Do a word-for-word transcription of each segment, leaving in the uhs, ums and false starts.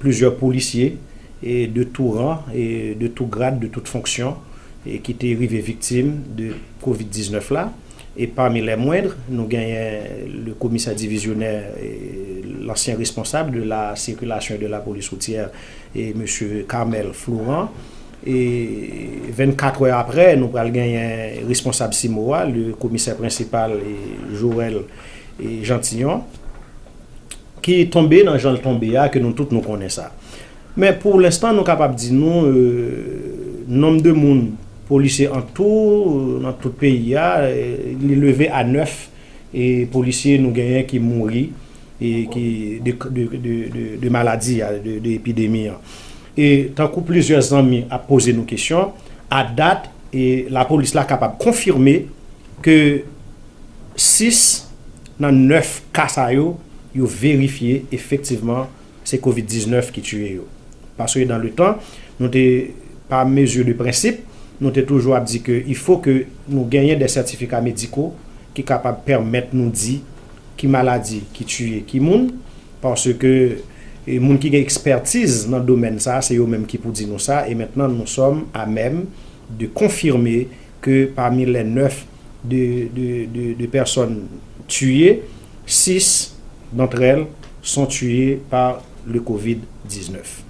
plizyè polisye e de tou ran e de tou grad, de tout fonksyon e ki te rive viktim de kovid diznèf la. E parmi les moindres, nou genyen le komisè divizyonè, e lansyen responsab de la sirkilasyon e de la polis woutyè, e mesye Carmel Florent. E vennkat è aprè, nou pral genyen responsab simo a, le komisè prensipal, e Joël, e Gentillon, ki tonbe nan jan l tonbe a, ke nou tout nou konnen sa. Men pou lenstan, nou kapab di nou, e, nonm de moun polisye an tou, nan tout peyi a, e, li leve a nèf, e polisye nou genyen ki mouri, e ki de, de, de, de, de maladi a, de, de epidemi an. E tankou plizyè zanmi ap poze nou kesyon, a dat, e lapolis la kapab konfime ke sis nan nèf ka sa yo, yo verifye efektivman se kovid diznèf ki tiye yo. Paske dan le tan, nou te, pa mezi de prensip, nou te toujou ap di ke il faut ke nou genyen de sètifika mediko ki kapab pèmèt nou di ki maladi ki tiye ki moun, paske, e, moun ki gen ekspètiz nan domèn sa, se yo menm ki pou di nou sa, e mentnan nou sòm a menm de konfime ke parmi les neuf de, de, de, de personnes tuées, six d'entre elles sont tuées par le kovid diznèf.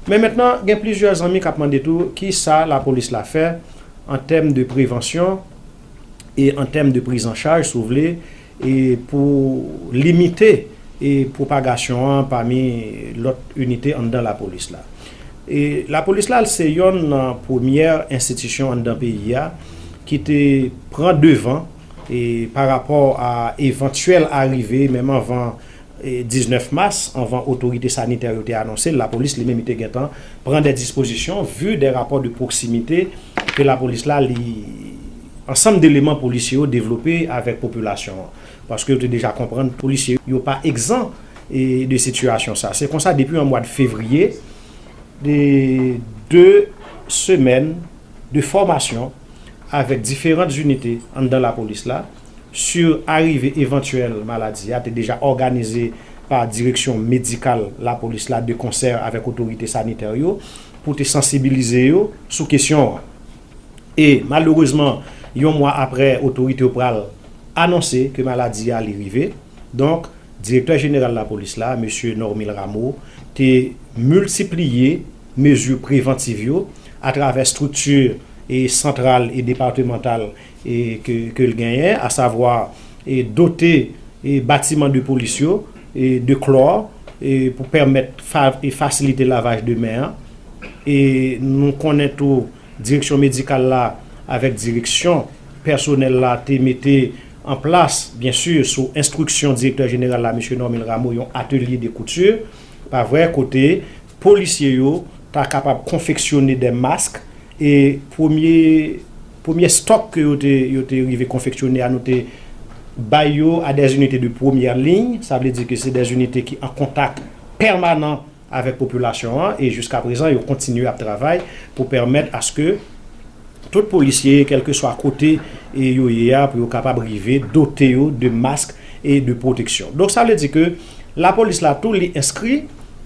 Men mentnan, gen plizyè zanmi k ap mande tou ki sa lapolis la fè an tèm de prevansyon e an tèm de priz an chaj, si w vle, e pou limite e pwopagasyon an pami lòt inite anndan lapolis la. E lapolis la, se yonn nan premyè enstitisyon anndan peyi a ki te pran devan e pa rapò a evantyèl arive, menm anvan, e diznèf mas, anvan otorite sanitè yo te anonse l, lapolis li menm li te gentan pran de dispozisyon, vu de rapò de pwoksimite ke lapolis la, li, ansanm de eleman polisye yo devlope avèk popilasyon an. Paske yo te deja konprann polisye yo pa egzan, e, de sitiyasyon sa. Se konsa, depi an mwa de fevriye, de de semèn de fòmasyon avèk diferan inite anndan lapolis la, sou arive evantyèl maladi a, te deja òganize pa direksyon medikal lapolis la de konsè avèk otorite sanitè yo pou te sansibilize yo sou kesyon an. E malerezman, yon mwa aprè, otorite yo pral anonse ke maladi a li rive. Donk, direktè jeneral lapolis la, mesye Normil Rameau, te miltipliye mezi prevantiv yo atravè estrikti, e, santral e depatmantal, e, ke, ke l genyen, asavwa, e, dote, e, batiman de polis yo, e, de klò, e, pou pèmèt fa-, e, fasilite lavaj de men an. E nou konnen tou direksyon medikal la avèk direksyon pèsonèl la te mete an plas, byen si, sou enstriksyon direktè jeneral la, mesye Normil Rameau, yon atelye de kouti, pa vre, kote polisye yo ta kapab konfeksyone de mask, e premye, premye stòk ke yo te, yo te rive konfeksyone a, nou te bay yo a de inite de premyè liy, sa vle di ke se de inite ki an kontak pèmanan avèk popilasyon an, e jiska prezan, yo kontinye ap travay pou pèmèt aske tout polisye, kèlkeswa kote, e, yo ye a, pou yo kapab rive dote yo de mask e de pwoteksyon. Donk, sa vle di ke lapolis la tou, li enskri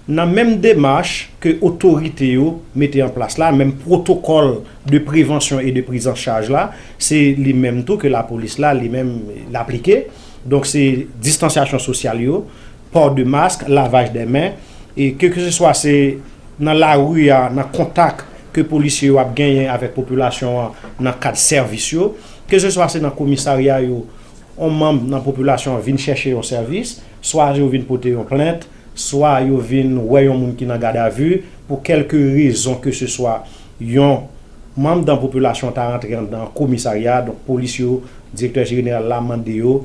nan menm demach ke otorite yo mete an plas la, menm pwotokòl de prevansyon e de priz an chaj la, se li menm tou ke lapolis la, li menm, l aplike. Donk, se distansyasyon sosyal yo, pò de mask, lavaj de men, e keseswa se nan lari a, nan kontak ke polisye yo ap genyen avèk popilasyon an nan kad sèvis yo, keseswa se nan komisarya yo, yon manm nan popilasyon an vin chèche yon sèvis, swa yo vin pote yon plent, swa yo vin wè yon moun ki nan gadavi, pou kèlke rezon keseswa, yon manm nan popilasyon ta rantre anndan komisarya, donk polis yo, direktè jeneral la mande yo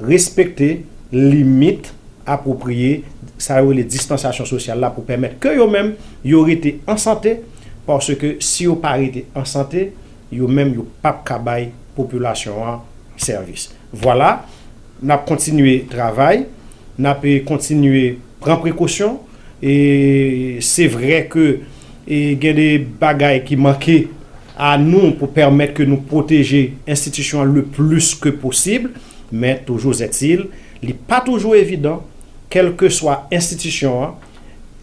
respekte limit apwopriye, sa yo rele distansyasyon sosyal la, pou pèmèt ke yo menm, yo rete an sante, paske si yo pa rete an sante, yo menm, yo p ap ka bay popilasyon an sèvis. Vwala, n ap kontinye travay, n ap, e, kontinye pran prekosyon, e se vre ke, e, gen de bagay ki manke a nou pou pèmèt ke nou pwoteje enstitisyon an le plis ke posib, men toujou ètil, li pa toujou evidan, kèlkeswa enstitisyon an,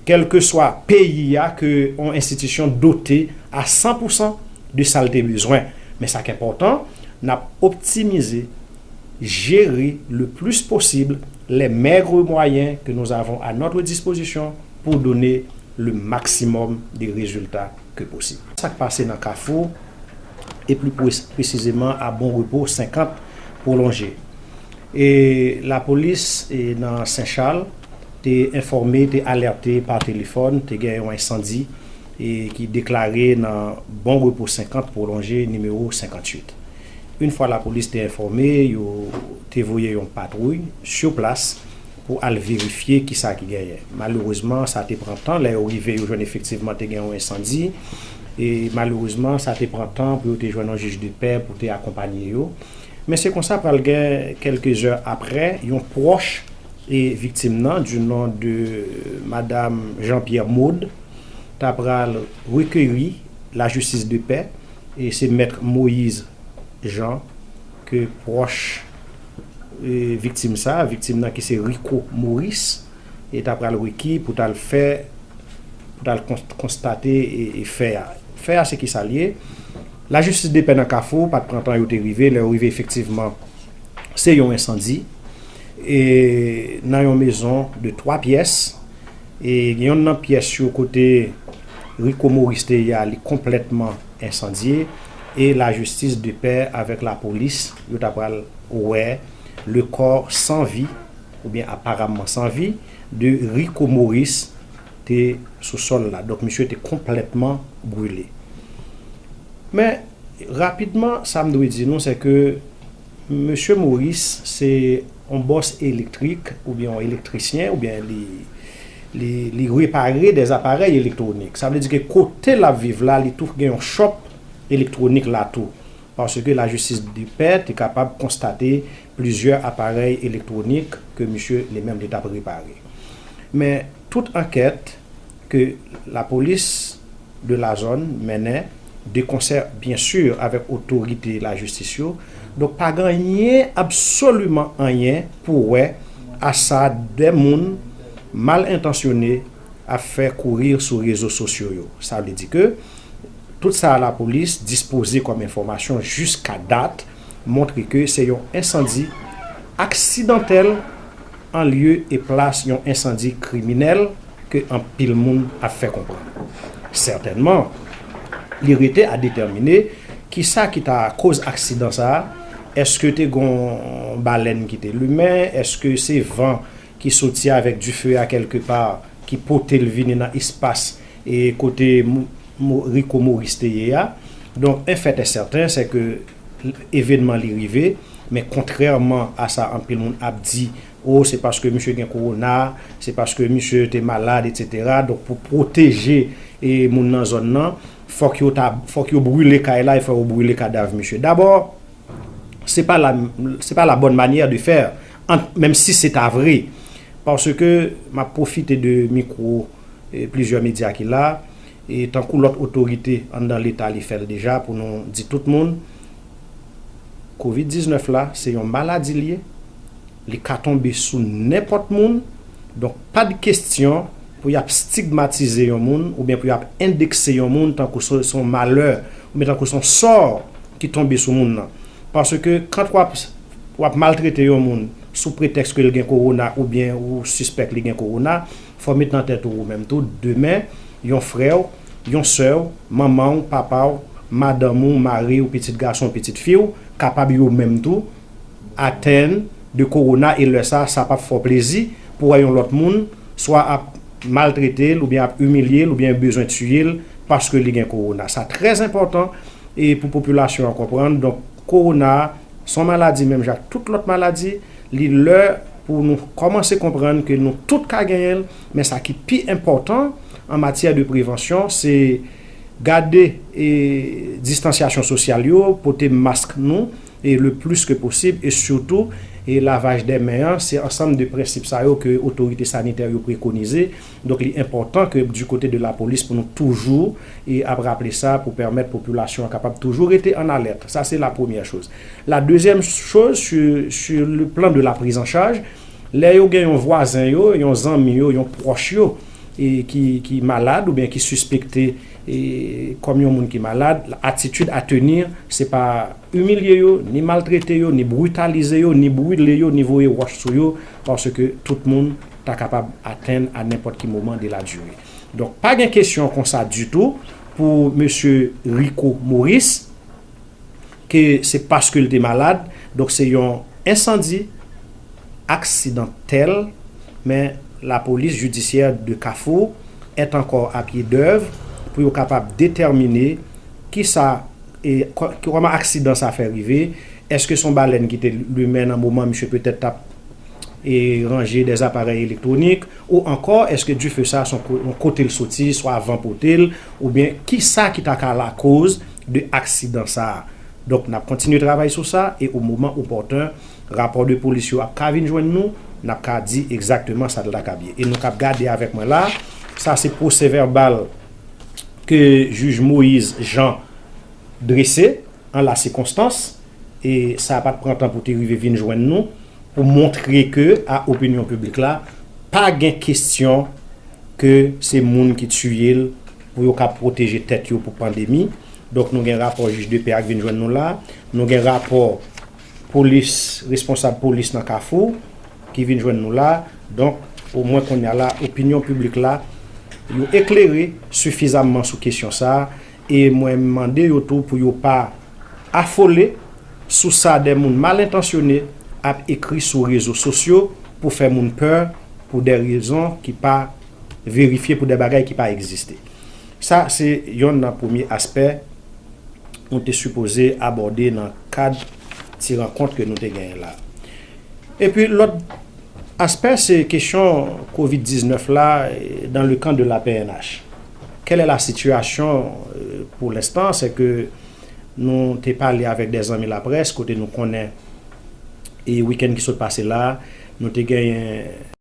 kèlkeswa peyi a, ke yon enstitisyon dote a san pou san de sa l te bezwen. Men sa k enpòtan, n ap optimize, gérer le plus possible les maigres moyens que nous avons à notre disposition pour donner le maximum de résultats que possible. Sa k pase nan Kafou, e pli presizeman a Bon Repo senkant pwolonje. E lapolis e nan Sen Chal te enfòme, te alète pa telefòn, te gen yon ensandi e ki deklare nan Bon Repo senkant pwolonje nimewo senkant uit. Yon fwa lapolis te enfòme, yo te voye yon patwouy sou plas pou al verifye kisa ki genyen. Malerezman, sa te pran tan. Lè yo rive, yo jwenn efektivman te gen yon ensandi. E malerezman, sa te pran tan pou yo te jwenn yon jij de pè pou te akonpanye yo. Men se konsa pral gen kèlke zè aprè, yon pwòch e viktim nan, du nom de Madame Jean-Pierre Maud, ta pral rekeri lajistis de pè, e se mèt Moïse Jean, ke pwòch e viktim sa, viktim nan ki se Rico Maurice, e ta pral reki pou ta l fè, pou ta l konstate e fè a. Fè a se ki sa l ye. Lajistis de pè nan Kafou pa t pran tan, yo te rive. Lè yo rive, efektivman, se yon ensandi e nan yon mezon de twa pyès. E yonn nan pyès yo kote Rico Maurice te ye a, li konplètman ensandye. E lajistis de pè avèk lapolis, yo ta pral wè le corps sans vie, oubyen aparamman san vi, de Rico Maurice te sou sòl la. Donk, misye te konplètman brile. Men, rapidman, sa m dwe di nou, se ke Mesye Maurice se yon bòs elektrik, oubyen yon elektrisyen, oubyen li, li, li repare des aparèy elektwonik. Sa vle di ke kote l ap viv la, li tou gen yon chòp elektwonik la tou. Paske lajistis de pè te kapab konstate plizyè aparèy elektwonik ke misye li menm li t ap repare. Men tout ankèt ke lapolis de la zòn mennen de konsè, byen si, avèk otorite lajistis yo. Donk, pa gen anyen, absoliman anyen pou wè a sa de moun mal entansyone ap fè kouri sou rezo sosyo yo. Sa vle di ke tout sa lapolis dispoze kòm enfòmasyon jiska dat montre ke se yon ensandi aksidantèl an lye e plas yon ensandi kriminèl ke anpil moun ap fè konprann. Sètènman, li rete a detèmine kisa ki ta koz aksidan sa a. Èske te gon balèn ki te limen? Èske se van ki soti avèk dife a kèlkepa ki pote l vini nan espas e kote Rico Maurice te ye a? Donk, en fèt e sèten, se ke evènman li rive, men kontrèman a sa anpil moun ap di, o, se paske misye gen kowona, se paske misye te malad, etsetera. Donk, pou pwoteje e moun nan zòn nan, fòk yo ta, fòk yo brile kay la e fòk yo brile kadav misye. Dabò, se pa la, se pa la bonne manière de faire, menm si se ta vre. Paske m ap pwofite de mikwo e plizyè medya ki la, e tankou lòt otorite anndan Leta, li fè l deja pou nou di tout moun, kovid diznèf la, se yon maladi l ye. Li ka tonbe sou nenpòt moun. Donk, pa de kesyon pou y ap stigmatize yon moun oubyen pou y ap endekse yon moun tankou se, se yon malè oubyen tankou se yon sò ki tonbe sou moun nan. Paske kan w ap, w ap maltrete yon moun sou pretèks ke l gen kowona oubyen ou sispèk li gen kowona, fò w met nan tèt ou, ou menm tou, demen, yon frè w, yon sè w, manman w, papa w, madanm ou, mari w, pitit gason w, pitit fi w, kapab yo menm tou atenn de kowona, e lè sa, sa p ap fè w plezi pou w wè yon lòt moun swa ap maltrete l, oubyen ap imilye l, oubyen bezwen tiye l paske li gen kowona. Sa trè enpòtan e pou popilasyon an konprann. Donk, kowona a se yon maladi menm jan ak tout lòt maladi. Li lè pou nou kòmanse konprann ke nou tout ka genyen l, men sa ki pi enpòtan an matyè de prevansyon, se gade e distansyasyon sosyal yo, pote mask nou e le plis ke posib, e sitou e lavaj de men an. Se ansanm de prensip sa yo ke otorite sanitè yo prekonize. Donk, li enpòtan ke du kote de lapolis pou nou toujou e ap raple sa pou pèmèt popilasyon an kapab toujou rete an alèt. Sa, se la premyè choz. La dezyèm choz, sur, sur le plan de la prise en charge, lè yo gen yon vwazen yo, yon zanmi yo, yon pwòch yo, e ki, ki malad oubyen ki sispekte e, kòm yon moun ki malad, atitid a tenir, se pa imilye yo, ni maltrete yo, ni britalize yo, ni brile yo, ni voye wòch sou yo, paske tout moun ta kapab atenn a nenpòt ki moman de la dire. Donk, pa gen kesyon konsa ditou pou mesye Rico Maurice, ke se paske l te malad. Donk, se yon ensandi aksidantèl, men lapolis jidisyè de Kafou est encore à pied d'œuvre pou yo kapab detèmine kisa e kò- kòman aksidan sa fè rive. Èske se yon balèn ki te limen nan moman misye petèt t ap e ranje dè aparèy elektwonik, ou ankò èske dife sa se yon ko- yon kote l soti, swa van pote l, oubyen kisa ki ta ka lakoz de aksidan sa a. Donk, n ap kontinye travay sou sa e o moman opòten, rapò de polis yo ap ka vin jwenn nou, n ap ka di egzakteman sa l ta kab ye. E nou k ap gade avèk mwen la, sa se pwosè vèbal ke jij Moïse Jean drese an la sikonstans, e sa pa t pran tan pou te rive vin jwenn nou, pou montre ke a opinyon piblik la, pa gen kesyon ke se moun ki tiye l pou yo ka pwoteje tèt yo pou pandemi. Donk, nou gen rapò jij de pè a k vin jwenn nou la, nou gen rapò polis, responsab polis nan Kafou ki vin jwenn nou la. Donk, omwen kounye a la, opinyon piblik la, yo eklere sifizamman sou kesyon sa a, e mwen mande yo tou pou yo pa afole sou sa dè moun mal entansyone ap ekri sou rezo sosyo pou fè moun pè pou dè rezon ki pa verifye, pou dè bagay ki pa egziste. Sa se yonn nan premye aspè nou te sipoze abòde nan kad ti rankont ke nou te genyen la. Epi lòt aspè se kesyon kovid diznèf la dans le camp de la P N H. Quelle est la situation euh, pour l'instant? C'est que nou te pale avèk dè zanmi laprès kote nou konnen e wikenn ki sot pase la, nou te genyen